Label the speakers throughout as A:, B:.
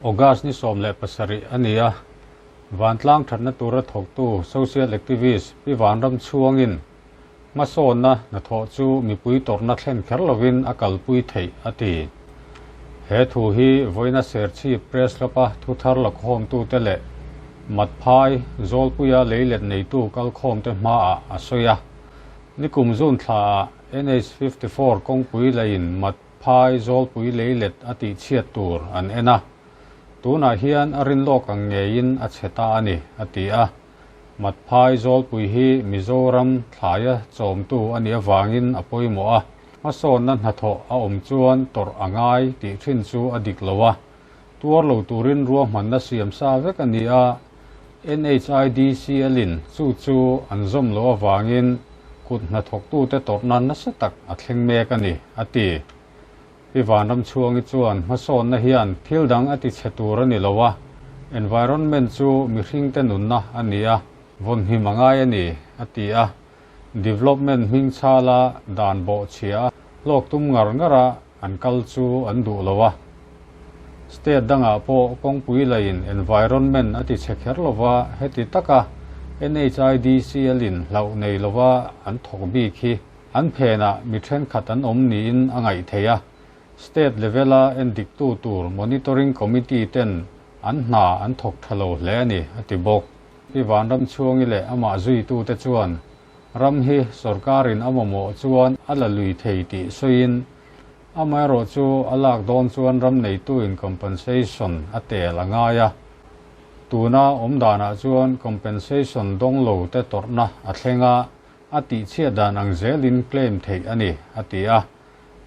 A: August ni 17 a ni a, vantlang thatna tura thawktu social activist Pi Vanram chhuangin hmasawnna hnathawh chu mipui tawrhna thlen kher lovin a kalpui theih a ti. He thu hi vawiina Serchhip Press Club-a thuthar lakhawmtute leh Matphai Zawlpuia leilet neitu kalkhawmte hmaah a sawi a. Nikum June thlaah NH 54 kawngpui leiin Matphai Zawlpui leilet a tihchhiat tur an en a, tunah hian a rinlawk ang ngeiin a chhe ta a ni, a ti a. Matphai Zawlpui hi Mizoram thlaia chawmtu a nih avangin a pawimawh a, hmasawnna hnathawh a awm chuan tawrh a ngai tih thin chu a dik lo a, tuar lo turin ruahmanna siam sa vek a ni a, NHIDCL-in chu chu an zawm loh avangin kut hnathawktute tawrhna nasa tak a thleng mek a ni, a ti. Pi Vanramchhuangi chuan hmasawnna hian thil dang a ti chhe tur a ni lo a, environment chu mihringte nunna a ni a, vawnhim a ngai a ni, a ti a. Development hming chhala dan bawhchhia a hlawk tum ngar ngar a an kal chu an duh lo a. State dangah pawh kawngpui laiin environment a ti chhe kher lo va, heti taka NHIDCL-in hlauh nei lova an thawk bik hi an phenah mi thenkhat an awm niin a ngaih theih a. State level-a endiktu tur Monitoring Committee ten an hna an thawk tha lo hle a ni, a ti bawk. Pi Vanramchhuangi leh amah zuitute chuan ram hi sorkarin a mamawh chuan a la lui thei tih sawiin, amaherawh chu a lak dawn chuan ram neituin compensation a tel a ngai a. Tuna awm danah chuan compensation dawng lo te tawrhna a thleng a, a tihchhiat dan ang zelin claim theih a ni, a ti a.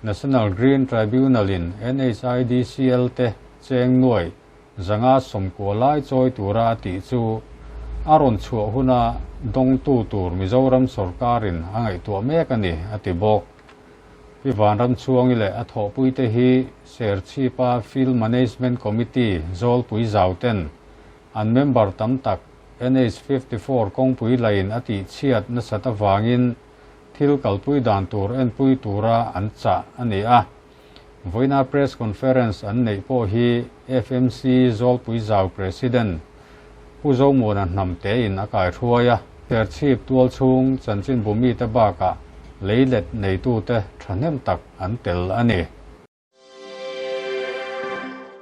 A: National Green Tribunal-in NHIDCL te cheng nuai zanga sawmkua lai chawi tura a tih chu a rawn chhuah huna dawngtu tur Mizoram sorkarin a ngaihtuah mek a ni, a ti bawk. Pi Vanramchhuangi leh a thawhpuite hi Serchhipa Field Management Committee Zawlpui Zauten an member tam tak NH 54 kawngpui laiin a tihchhiat nasat avangin thil kalpui dan tur enpui tura an chah a ni a. Vawiina Press Conference an neih pawh hi FMC Zawlpui Zau President Pu Zomuana hnam tein a kaihruai a. Serchhip tualchhung chanchinbu mite bakah leilet neitute thahnem tak an tel a ni.